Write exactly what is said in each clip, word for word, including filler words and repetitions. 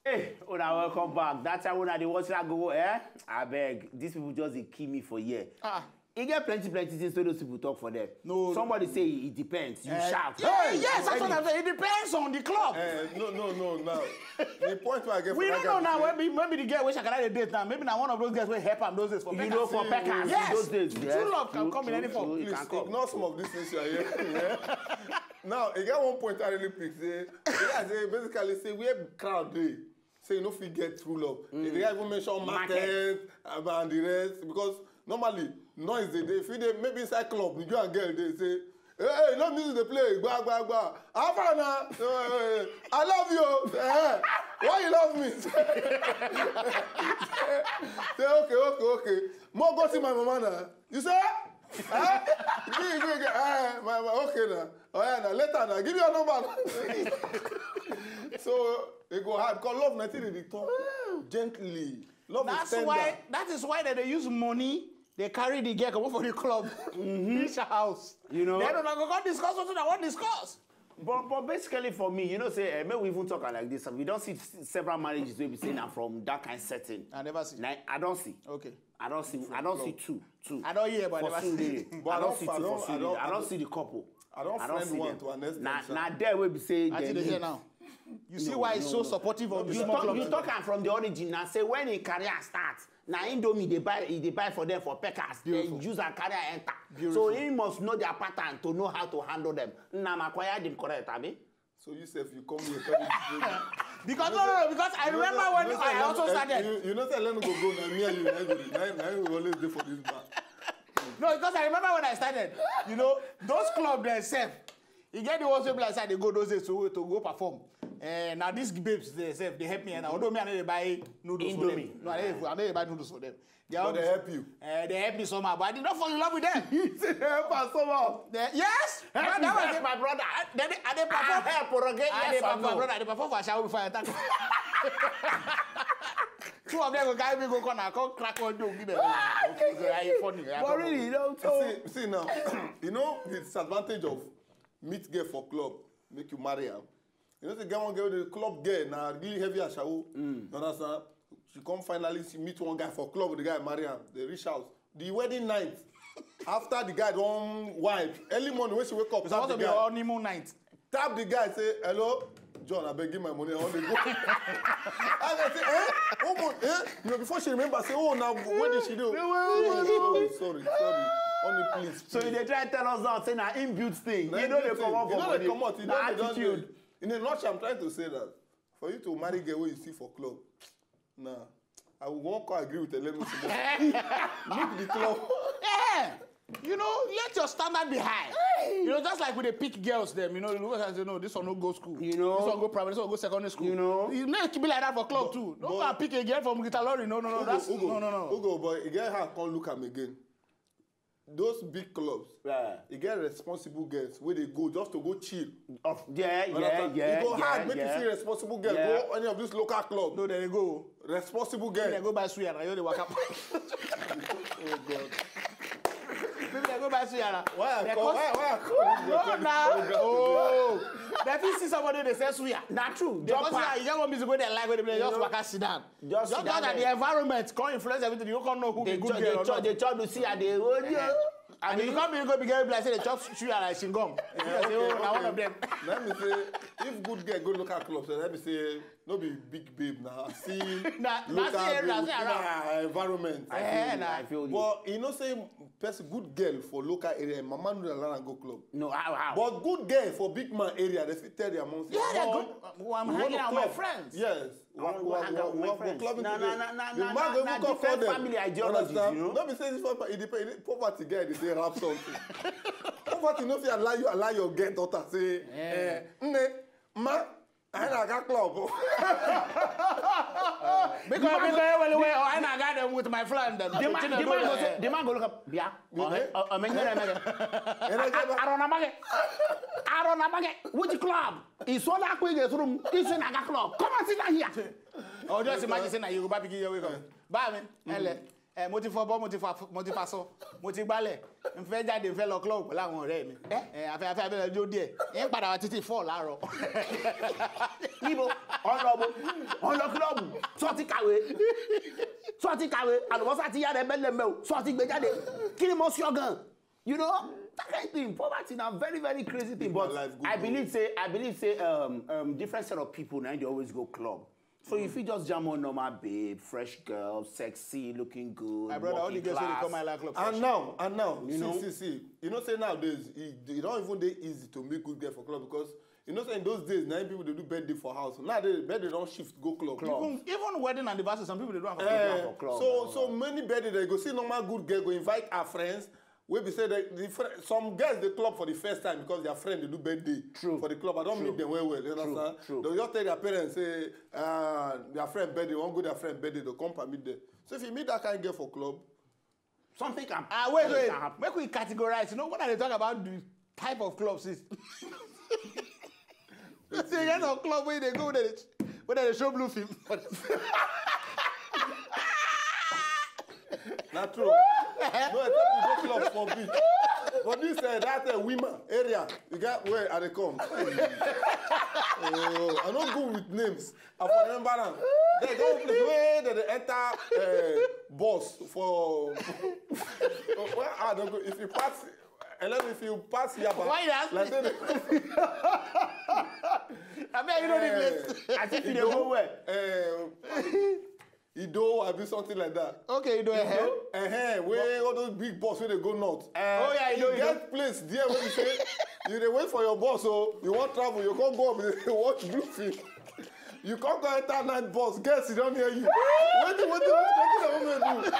Hey, una welcome back. That time when I dey watch that go, eh? I beg, these people just dey kill me for here. Ah. E get plenty, plenty things wey those people talk for there. No. Somebody say it depends. You Eh, shout. Yeah, Hey! Yes, that's what I'm saying. It depends on the club. Eh, no, no, no, no. The point where I get We for don't that know guy now. Maybe, maybe the girl wey Shakara dey date now. Maybe na one of those girls wey help am those days for You know, for Pekas, Yes. those days, True yes, love can true, come in true, any form. true, it Please can come. ignore some of these things you are hearing. Yeah? Now, e get one point I really pick. Say, yeah, say basically say where crowd dey. Say you no fit get true love. Mm. They dey even mention Market. market um, and the rest because normally noise dey dey. If you dey maybe inside club, you and girl dey say, "Hey, hey, no music dey play, gba gba gba. How far na? Hey, hey, hey, I love you. Eh, why you love me?" Say, okay, okay, okay. Mo go see my mama na. You say? Eh? Give, give, give. Eh, my, my, okay na. Oh yeah, na later na. Give me your number. So it go hard because love nothing dey talk gently. Love is That's tender. why that is why they dey use money. They carry the girl comot for the club, reach her house. You know? Then una go come discuss wetin una wan discuss. But but basically for me, you know, say eh, make we even talk am like this. We don see s- several marriages wey be say na from that kind setting. I never see. Na, I don see. Okay. I don see. I don see two. Two. I don hear, but I For never see. Surulere. But I I don don see I two for don- I Surulere. don- I I don don- see the couple. I don I don friend see one them. to an extent, Na sir. na there wey be say I dem think they hear meet. now. You see No, why it's no, so no. supportive of the You small talk, club. you talk am from the origin na say when him career start, na Indomie dey buy, he dey buy for them for Pekas. Then Beautiful. use and carry am enter. So Beautiful. he must know their pattern to know how to handle them. Na my choir dem correct, abi? So you sef you come here tell me this thing. Because no, no, no, because I You know remember say- when you know say I let- also eh, started. You, you know say let me go go na me and you na go na na we always dey for this bar. No, because I remember when I started. You know, those clubs themselves, you get the ones wey be like say I dey go those days to, to go perform. Eh, now these babes themselves, they help me. And although me, I no dey buy noodles for Indomie. them. No, I no dey, I no dey buy noodles for them. They But always, they help you. Eh, they help me somehow, but I did not fall in love with them. You say they help am somehow. They, yes, Help man, me that was help it. my brother. I, they, I dey I perform. help Oroge, I yes dey or perform, no? brother. I dey perform for Ashawo before I attack. Two of them go carry me go corner, come crack one joke, give them. Okay, so are you funny? Are you But funny? really, you know, so See, see now, you know the disadvantage of meet girl for club, make you marry am. You know, say get one girl, the club girl, na really heavy ashawo. You understand? She come finally she meet one guy for club, the guy marry am. They reach house. The wedding night, after the guy don wipe, early morning when she wake up, It's supposed tap to the be guy, honeymoon night. tap the guy, say, "Hello, John, I beg give my money, I want to go." I dey say, "Eh? Oh, mo- eh?" You know, before she remember, say, "Oh, now when did she do?" Sorry, sorry, sorry, sorry. Honey, please. So you please. dey try tell us now, say na inbuilt thing. Na You know they inbuilt thing. come up You for know they money. come out. You Na know they don't do attitude. it. In a nutshell, I'm trying to say that for you to marry girl wey you see for club, nah, I won't quite agree with Elemi Simon. Look the club. Yeah. You know, let your standard be high. You know, just like with the pick girls, them, you know, you look at and say, "No, this one no go school. You know? This one go primary, this one go secondary school." You know? You make it be like that for club too. Don't but go and pick a girl from Guitar Lorry. No, no, no, Ugo, that's Ugo, no, no, no. Ugo, but a girl her come look am again. Those big clubs, Yeah. e get responsible girls wey dey go just to go chill. Of yeah, You yeah, understand? yeah, E go yeah, hard make yeah. you see responsible girl Yeah. go any of this local club. No, they go. Responsible girl. They go buy suya, na you dey waka. Oh God. People they go buy suya na. Why I They call? cost- Why, why I call this No, girl? now. Oh God. Oh. They fit see somebody they sell suya. Na true. They Jump go see pass. that you get one music wey they like wey they play just You know, waka sit down. Just Just sit down know that there. the environment come influence everything. You can't know who They be good chop, girl they or chop, not. they chop the suya, they hold you. And if you come, you go be girl, be like say they chop suya like chewing gum. You Yeah, say, okay, "Oh, na one okay. of them." Let me say, if good girl go local club, so let me say, no be big babe now. See, Na- na local see area, babe, see around. na environment. I feel Eh, you, na. I feel you. But you know, say person good girl for local area, mama no dey allow am go club. No, how, how? But good girl for big man area, they fit tell their mom say, Yeah, they're "Oh, good. Well, I'm we hanging wanna out with my club." friends. Yes. I wanna go hang out with my friends. Club Nah, today. nah, nah, nah, The nah, man nah, go nah, even come different call them. family ideologies, Understand? you know? No be say this one, it depend. Poverty guy, they say rap something. Poverty no fit allow you allow your girl daughter say, Yeah. eh, nne, ma, I na go club. Because because well, well, I na got them with my friend. Then The man, the man go say, the man go look up, yeah. Oh, eh, oh, oh, man, yeah, man. Arona mage. Arona mage. Which club? It's all that quick room. It's in Aga club. Come and sit down here. Oh, just imagine saying that you go back begin your way come. Bye, man. Ele. Ẹ, mo ti fọbọ́, mo ti fa, mo ti faṣọ, mo ti gbálẹ̀. N fẹ́ jáde, n fẹ́ lọ club pẹ̀lú àwọn ọ̀rẹ́ mi. Ẹ, afẹ́, afẹ́ abẹ́rẹ́ jó díẹ̀. Ẹ ń padà wá títí four láàárọ̀. Níbo? Ọ̀nà ọ̀bọ, ọ̀nà kílọ̀bù, sọ ti kàwé, sọ ti kàwé, àlùbọ́sà ti yára ẹgbẹ́ lẹ́mẹ̀ o, sọ ti gbé jáde. Kí ni mo sọ gan? You know, that kind of thing, poverty na very, very crazy thing. But I believe say, I believe say, um, um, different set of people na dey always go club. So you fit just jam on normal babe, fresh girl, sexy, looking good. My brother, all the girls wey dey come my life club. And now, and now, you see, see, see, you know say nowadays, e e don even dey easy to meet good girl for club because you know say in those days, na people dey do birthday for house. Nowadays, birthday don shift go club. Club. Even, even wedding anniversary, some people dey do am for club. Eh, so so many birthday, they go see normal good girl, go invite her friends, wey be say the, the fr- some girls dey club for the first time because their friend dey do birthday. True. For the club, I don meet them well well, you understand? True. They just tell their parents say, uh, their friend birthday, wan go their friend birthday, they come permit them. So if you meet that kind of girl for club, something can Ah, wait, wait. Make we categorize. You know, when I dey talk about the type of clubs is. Say yes, of club where they go, where they, where they show blue film. Na true. No, except you go club for beach. But this uh, that uh, women area, you get where I dey come. Oh, I no good with names. I for remember now. They go place where they dey enter uh, bus for. Well, I don't go. If you pass, and then if you pass Yaba, Why you ask like me? Say, I mean, you know the place. As if you dey go where? Uh, Ido, I be something like that. Okay, you know. Eh? Uh-huh. Where all those big boss where they go north. Oh, yeah, I You know, you know. Get place there where you say you dey wait for your boss, so you want travel, you can't go up, you watch blue film. You can't go enter night bus, guess you don't hear you. Wait, wait, wait, wait, wait, wait, wait.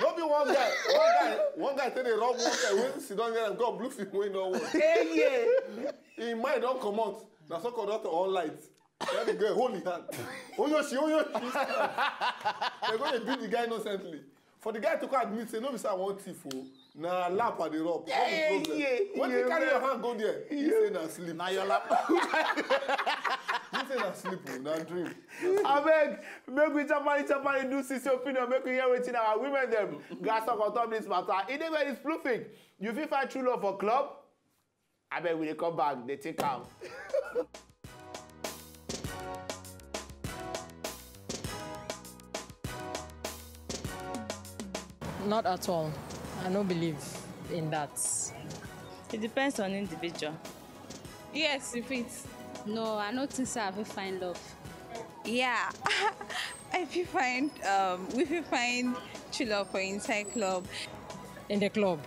No be one guy, one guy, one guy take the wrong one guy. Wait, sit down here and go blue film wey no work. Hey, yeah. Him mind don comot. Na so conductor on light. Tell the girl hold him hand. Oyoshi, oyoshi. They go dey beat the guy innocently. For the guy to come admit say no be say I wan thief o. Na lap I dey rub. No be problem. Yeah, yeah, Wetin yeah, carry your man. Hand go there? He say na sleep. Now your lap. He say na sleep o, na dream. Abeg, make we chapari chapari do sisi opinion, make we hear wetin our women dem gas talk on top this matter. E dey very spoofing. You fit find true love for club? Abeg, we dey come back, dey take am. Not at all. I no believe in that. It depends on individual. Yes, if it's No, I no think say I fit find love. Yeah. I fit find um we fit find true love for inside club. In the club.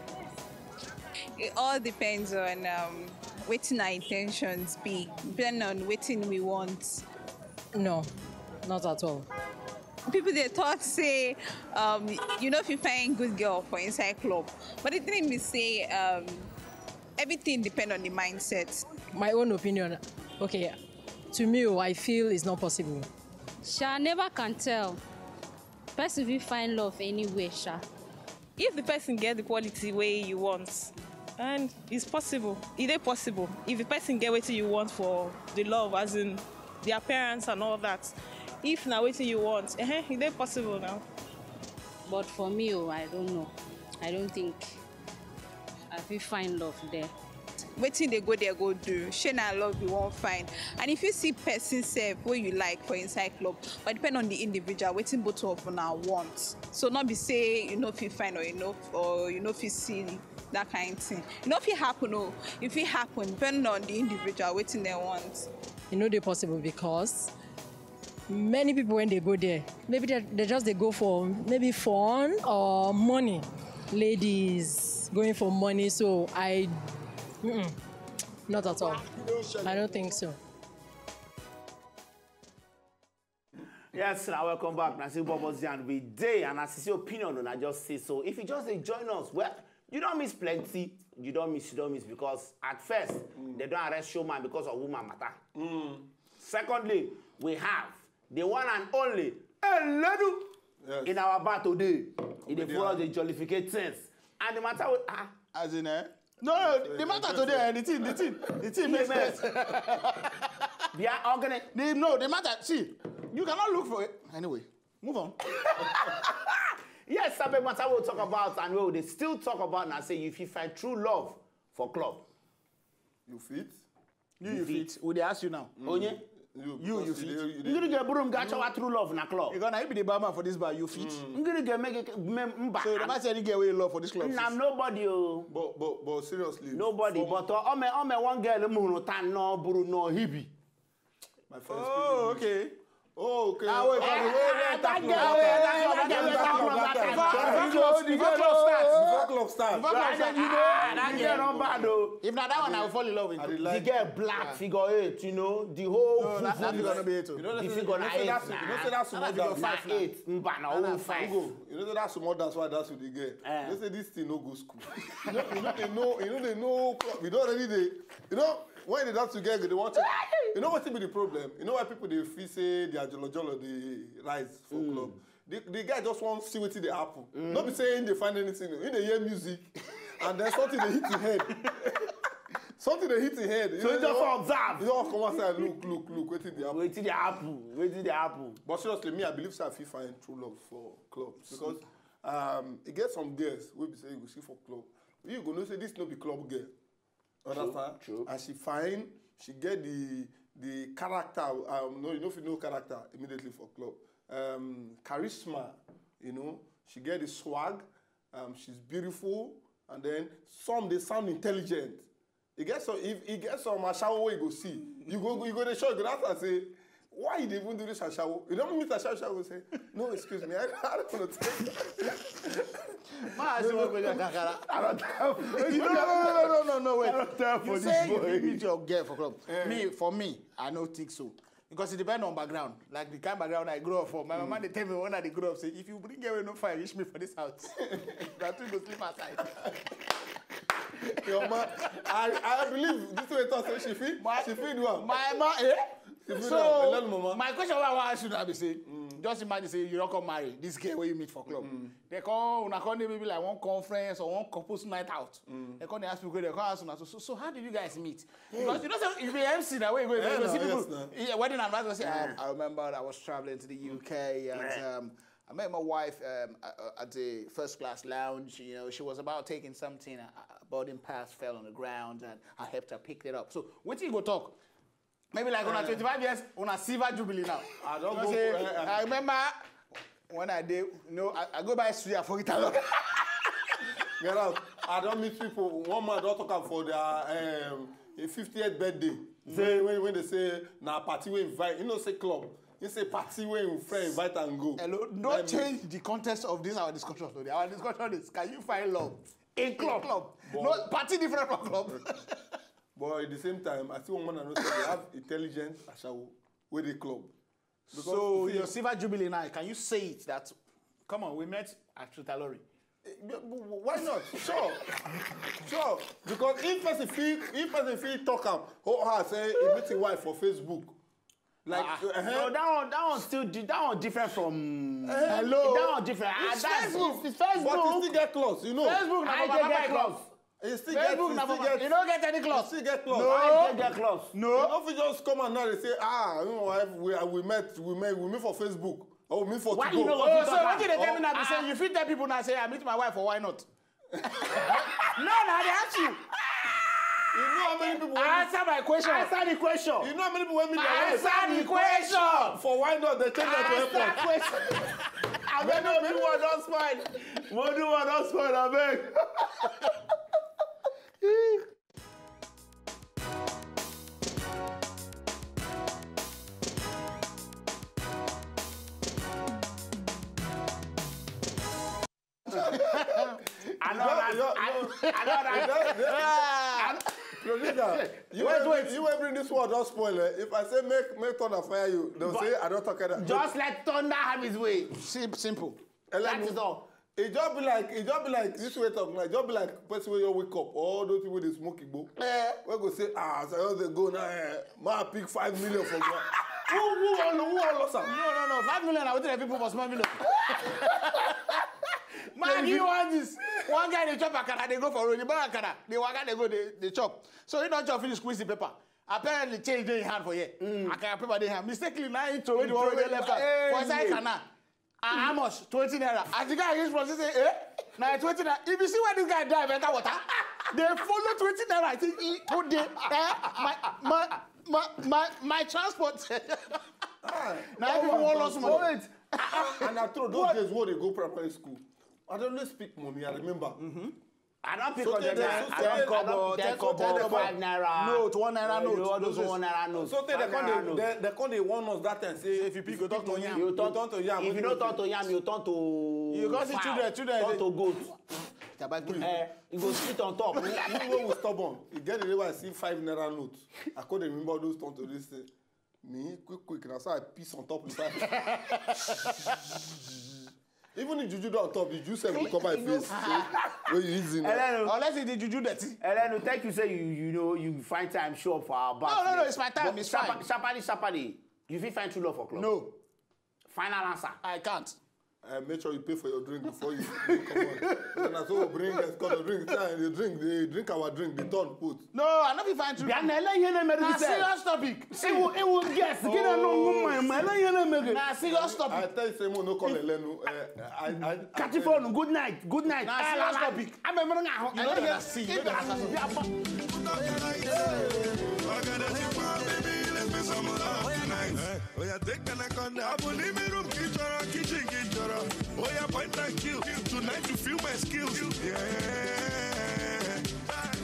It all depends on um wetin our intentions be, depending on wetin we want. No, not at all. People dey talk say um you know if you find good girl for inside club, but the thing be say um everything depend on the mindset. My own opinion, okay, to me, oh, I feel it's not possible. Sha never can tell. Person fit find love anywhere, sha. If the person get the quality way you want, and it's possible, it is possible. If the person get what you want for the love, as in the appearance and all that, if na what you want, eh, it is possible now. But for me, oh, I don't know. I don't think I fit find love there. Wetin dey go there go do? Shey na love you wan find? And if you see person sef wey you like for inside club, but depend on the individual, wetin both of una want. So no be say you no fit find or you no or you no fit see that kind thing. E no fit happen o. E fit happen depending on the individual, wetin dem want. E no dey possible because many people when they go there, maybe they, they just they go for maybe fun or money. Ladies going for money, so I, mm-mm, not at all. I don't think so. Yes, now welcome back. Now see Bobo Zian we day and I see opinion on I just say so. If you just dey join us, well, you don't miss plenty. You don't miss, you don't miss because at first they don't arrest showman because of woman matter. Secondly, we have the one and only Eledu Yes. in our bar today. He dey Obedience. Follow the jollificate sense and the matter we ah As in, eh? No, no, the matter today, eh, the thing, the thing, the thing makes sense. they are organized. They, no, the matter, see, you cannot look for it. Anyway, move on. Yes, I beg matter we'll talk about and we will still talk about now. Say if you find true love for club. You fit? You, you fit. We dey ask you now. Onye? You, you fit. Ngiri ga-eburu m gaa chọwa true love na club. You gonna be the barman for this bar, you fit. Ngiri ga-eme gị me- mba. So the man said he get away love for this club. Na nobody o. But but but seriously. Nobody, but uh, ome ome one girl m hụrụ taa nnọọ buru nnọọ hibi. My first. Oh, okay. Oh, okay. Ah, wait, wait, wait, wait, that girl, wait, that girl, that girl, that girl, that girl. Before club start. Before club start. Before club start. Ah, that girl not bad though. If not that one, I will fall in love with. The girl black figure eight, you know, the whole. No, that figure not be eight. You know, the figure not eight. You know, say that's small. That figure five eight. Mba na all five. You know, say that's small. That's why that's with the girl. You know, say this thing no go school. You know, you know they know. You know they know. You don't already they. You know. When they dance together, they want to. You know what be the problem? You know why people they feel say their jollo jollo they rise for club. The, the guy just wants to see what they happen. Not be saying they find anything. If they hear music, and then something they hit the head. Something they hit the head. So you just observe. You all come outside, look, look, look, waiting the happen. Waiting the happen. Waiting the happen. But seriously, me, I believe say I fit find true love for club because um, it gets some girls will be say you go see for club. You go know say this no be club girl. Understand? True. And she fine. She get the the character. Um, no, you know if you know character immediately for club. Um, charisma. You know, she get the swag. Um, she's beautiful, and then some they sound intelligent. You get some if you get some ashawo wey you go see, you go you go dey show you go ask am say why you dey even do this ashawo? You don meet ashawo ashawo say no excuse me I, I don't want to take. Ma, I see one question, Kakara. I don't have. No, no, no, no, no, no, wait. I don't tell for You this say you boy. fit meet your girl for club. Me, for me, I no think so. Because it depends on background. Like the kind of background I grow up for. My mama they tell me when I dey grow up, say if you bring girl wey no fine, reach me for this house. That thing go sleep aside. Your ma, I I believe this way talk say she fit she fit do am. My ma, eh? She fit do So am. Hello, mama. My question wey I wan ask you now be say, just imagine say you don come marry this girl wey you meet for club. They come una come dey maybe like one conference or one couples night out. They come dey ask people, they come ask una so so, so how did you guys meet? Because you know say you be M C na wey you go Yeah, you go no, see people yes, no. Yeah, wedding anniversary say I, I remember I was traveling to the U K and um, I met my wife um, at, at the first class lounge. You know, she was about taking something. A a boarding pass fell on the ground, and I helped her pick it up. So, what you go talk? Maybe like on a twenty-five years, on a silver jubilee now. I don't You know, go say, for- eh, eh. I remember when I did, you know, I, I go buy suya for Italo. Get out. I don't meet people. One man don't talk am for their um, fiftieth birthday. Say when, when they say na party we invite, you know say club. You say party we friend invite and go. Hello, no change the context of this our discussion today. Our discussion is can you find love in club? Club. No party different from club. But at the same time, I see one man I know say they have intelligent ashawo with the club. So see- your silver jubilee now, can you say it that? Come on, we met at Trutalori. Eh, b- b- Why not? Sure. Sure. Because if person feel if person feel talk am, oh her say he meet his wife for Facebook. Like uh-huh. No, that one, that one still di- that one different from. Hello. That one different. Ah, It's that's Facebook. It's Facebook. But he still get close, you know. Facebook na I for dey Baba get Club. close. He still Facebook get, na he still for get, you no get any he club. Still get close. I dey get close. You know, if you just come and now they say, ah, you know, I, we, we met, we met, we meet for Facebook, or we meet for Why to you go. know Oh, what you so talk what did they about? tell me now? Be say you fit tell people now say I meet my wife for why not? No, now they ask you. You know how many people? When, Answer my question. Answer the question. You know how many people when meet their wife Answer the question. For why not? They change that to Answer airport. question. I mean, no, people are not spoil. What do I not spoil? I beg. I know that. No, I, no. I know that. That- that- Producer, you Wait, will- wait. You will bring this word don't spoil it. If I say make make thunder fire you, they'll But- say I don't talk that. Just let thunder have his way. Sim- simple. That is all. It just be like it just be like this way talk now. It just be like person wey you wake up. All those people they smoke igbo. Eh. We go say ah, so they go now. Eh, ma pick five million for ground. Who who all who all lost am? No, no, no. Five million. I will tell people for small million. Man, you want this? One guy they chop akara, they go for road. They buy akara, they waka, they go, they, they chop. So he don't chop finish squeeze the paper. Apparently, change dey in hand for here. Akara paper dey hand. Mistakenly, now he throw the one wey dey left hand. For inside canal. Ah, how much? Twenty naira. As the guy reach front, he say, "Eh? Na twenty naira." If you see where this guy dive enter water, they follow twenty naira. I think he go there. Eh? My, my, my, my, my transport. Now people want lost money. And I throw those days wey dey go primary school. I dey always pick money, I remember. I don pick So hundred they- naira. so I they- don kobo, they- ten kobo, they- five naira. Note, one naira Eh, note, all those those one naira note. So tey they Five naira come note. dey they, they come dey warn us that time say if you pick, you talk to yam. You talk, if you no talk to yam, you turn to You go see fowl, children, children turn dey- to goat. Jabba, Eh, you go sit on top. Me wey we stubborn, e get the day wey I see five naira note. I come dey remember those turn to this thing. Me quick quick na so I piss on top the five. Even if juju don on top, the juju sef go cover my face. So, wey you easy now. Hello. Unless it's the juju dirty. Hello, thank you say you you know you find time show up for our back. No, no, no, today. it's my time, But it's sharply, fine. Sharply, sharply, you fit find true love for club. No, Final answer. I can't. Uh, make sure you pay for your drink before you come on. Na so we bring escort drink. Time you drink, they drink our drink, they turn put. No, I no fit find true. Bịa na ele ihe na-emere Na gị sef. Serious topic. Iwu iwu guest gị na nọ ngụ mma ma ele ihe na-eme gị. Na serious I topic. Tell you say mo no call Elenu. Uh, I, I, Catch phone, good night, good night. Na serious topic. Abịa mere nga ahụ. You know that I see. You know that I see. Oya take anaconda, abụ n'ime room ka ị chọrọ, kitchen ka ị chọrọ. Oya point and kill, tonight you feel my skills. Yeah.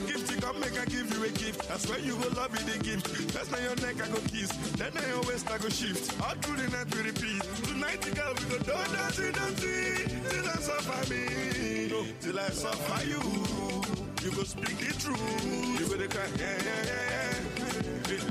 Gift, come make I give you a gift. I swear you go love it, the gift. First na your neck I go kiss, then na your waist I go shift. All through the night we repeat. Tonight, girl, we go do dirty, dirty. Till I suffer me, till I suffer you. You go speak the truth. You go dey cry, yeah, yeah, yeah, yeah. This